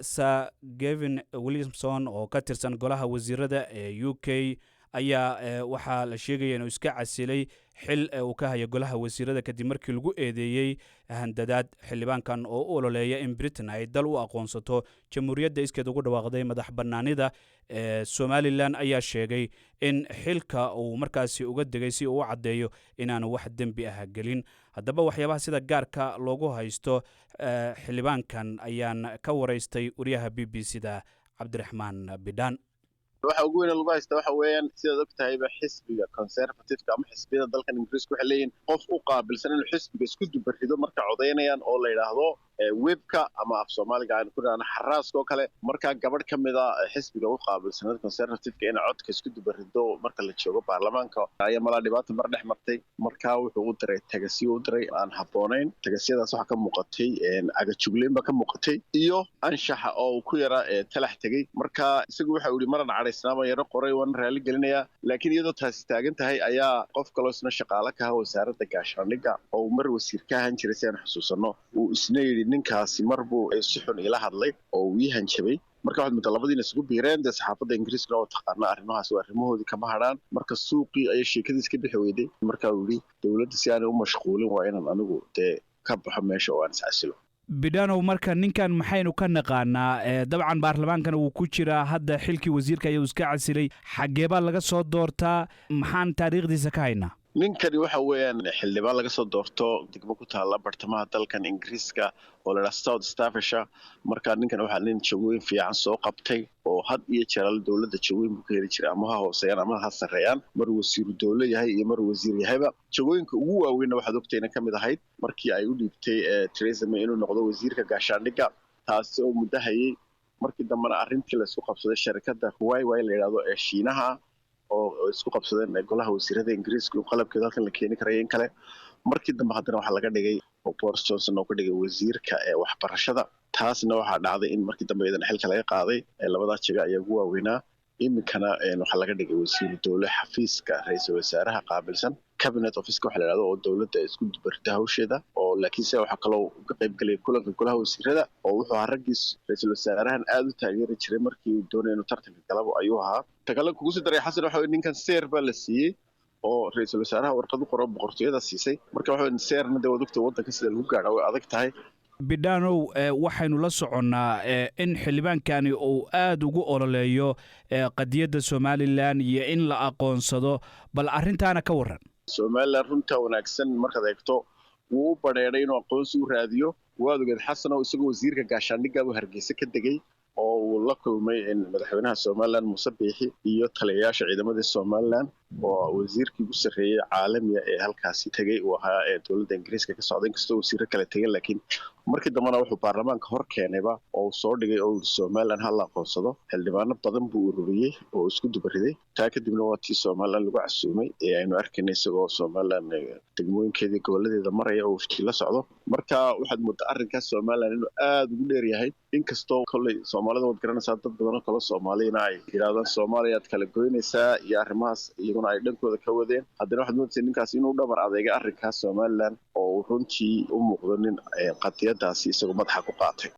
Sir Gavin Williamson oo ka tirsan golaha wasiirada ee UK ayaa waxaa la sheegaya inuu iska casilay xil uu ka hayo golaha wasiirada kadib markii lagu eedeeyey handadaad. Xildhibaankan oo u ololeeya in Britain ay dal u aqoonsato jamhuuriyadda iskeed ugu dhawaaqday madax bannaanida ee Somalilan ayaa sheegay in xilka uu markaasi uga degay si uu u caddeeyo inaanu wax dembi ah gelin. Haddaba waxyaabaha sida gaarka loogu haysto xildhibaankan ayaan ka waraystay wariyaha BBC da Cabdiraxmaan Bidhaan. Waxa ugu weyn lagu haysta waxa weeyaan, sidaad og tahayba, xisbiga Conservativeka ama xisbiyada dalkan Ingiriiska waxay leeyihin qof u qaabilsan inuu xisbiga isku dubarido marka codaynayaan, oo la yidhaahdo whipka, ama af Soomaaliga aynu ku dhahno xaraaska oo kale. Markaa gabadh ka mid a xisbiga u qaabilsaneed Conservativeka inay codka isku dubarido marka la joogo baarlamaanka ayaa malaa dhibaata mar dhex martay. Markaa wuxuu u diray tagasiyo u diray aan habboonayn. Tagasiyadaas waxaa ka muuqatay cagajugleyn baa ka muuqatay iyo anshaxa oo uu ku yara talax tegey. Marka isagu waxa uu yihi, maran cadhaysnaama yaro qoray, waan raali gelinayaa. Laakiin iyadoo taasi taagan tahay ayaa qof kaloo isna shaqaale ka aha wasaaradda gaashaandhigga oo uu mar wasiir ka ahaan jiray, si aan xusuusanno, uu isna yidhi ninkaasi mar buu si xun ila hadlay oo uu ii hanjabay. Marka waxaad muddaa labadiina isugu biireen. Dee saxaafadda Ingiriiskuna oo taqaana arrimahaas waa arrimahoodii, kama hadhaan. Marka suuqii ayay sheekadiis ka bixi weyday. Marka uu yidhi dowladda si aanay u mashquulin waa inaan anigu dee ka baxo meesha oo aan iscasilo. Bidhanow, marka ninkan maxaynu ka naqaanaa? Dabcan baarlamaankana wuu ku jiraa, hadda xilkii wasiirka ayuu iska casilay. Xaggee baa laga soo doortaa? Maxaan taariikhdiisa ka haynaa? Ninkani waxa weeyaan xildhibaan laga soo doorto degmo ku taalla bartamaha dalkan Ingiriiska oo la dhaha South Staffordshire. Marka ninkan waxaa nin jagooyin fiican soo qabtay oo had iyo jeeraal dowladda jagooyin buu ka heli jiray, ama ha hooseeyaan ama ha sarreeyaan, mar wasiiru dowlo yahay iyo mar wasiir yahayba. Jagooyinka ugu waaweynna waxaad ogtayna ka mid ahayd markii ay u dhiibtay Theresa May inuu noqdo wasiirka gaashaandhigga, taasi oo muddo hayay. Markii dambena arrintii laisku qabsaday sharikadda Huawei la yidhahdo ee Shiinaha oo isku qabsadeen golaha wasiirada Ingiriiska in qalabkeeda halkan la keeni karayo in kale. Markii dambe haddana waxaa laga dhigay oo Boris Johnson oo ka dhigay wasiirka ee waxbarashada. Taasna waxaa dhacday in markii dambe iyadana xilka laga qaaday. Labadaa jaga ayaa ugu waaweynaa. Iminkana waxaa laga dhigay wasiiru dowle xafiiska ra-iisul wasaaraha qaabilsan, cabinet officeka waxa la yidhahdo, oo dowladda isku dubarida hawsheeda oo. Laakiinse waxaa kaloo ka qayb gelaya kulanka golaha wasiirada, oo wuxuu ahaa raggiis ra-iisul wasaarahan aada u taageeri jiray markii uu doonaya inuu tartanka galabo ayuu ahaa. Tagale kugu sii daray, Xasan, waxa weye ninkan Sir baa la siiyey oo ra-iisul wasaaraha warqad u qoro boqortooyada siisay. Marka waxa weye Sirna dee waad ogta waddanka sida lagu gaadha way adag tahay. Bidhanow, waxaynu la soconnaa in xildhibaankani uu aada ugu ololeeyo qadiyadda Somalilan iyo in la aqoonsado. Bal arrintaana ka warran. Somalilan runta wanaagsan markaad eegto wuu u badheedhay inuu aqoonsi u raadiyo. Waad ogeed, Xasan, oo isagoo wasiirka gaashaandhigga buu Hargeysa ka degay oo uu la kulmay madaxweynaha Somalilan Muuse Biixi iyo taliyayaasha ciidamadii Somalilan, oo wasiirkii ugu sarreeyey caalamiga ee halkaasi tegey uu ahaa ee dowladda Ingiriiska ka socday, inkastoo wasiiro kale tegeen. Laakiin markii dambena wuxuu baarlamaanka hor keenayba oo uu soo dhigay oo yidhi Somalilan ha la aqoonsado. Xildhibaano badan buu ururiyey oo isku dubariday. Taa kadibna waa tii Somalilan lagu casuumay ee aynu arkaynay isagoo Somalilan degmooyinkeedii goboladeeda maraya oo wafti la socdo. Marka waxaad moodaa arrinkaas Somalilan inuu aada ugu dheer yahay, inkastoo kolley Soomaalida waad garanaysaa, dad badan oo kale Soomaaliyana ay yidhahdaan Soomaaliyaad kala goynaysaa iyo arrimahaas iyaguna ay dhankooda ka wadeen. Haddana waxaad moodaysaa ninkaas inuu dhabar adeegay arrinkaas Somalilan oo uu runtii u muuqdo nin qadiyadaasi isagoo madaxa ku qaatay.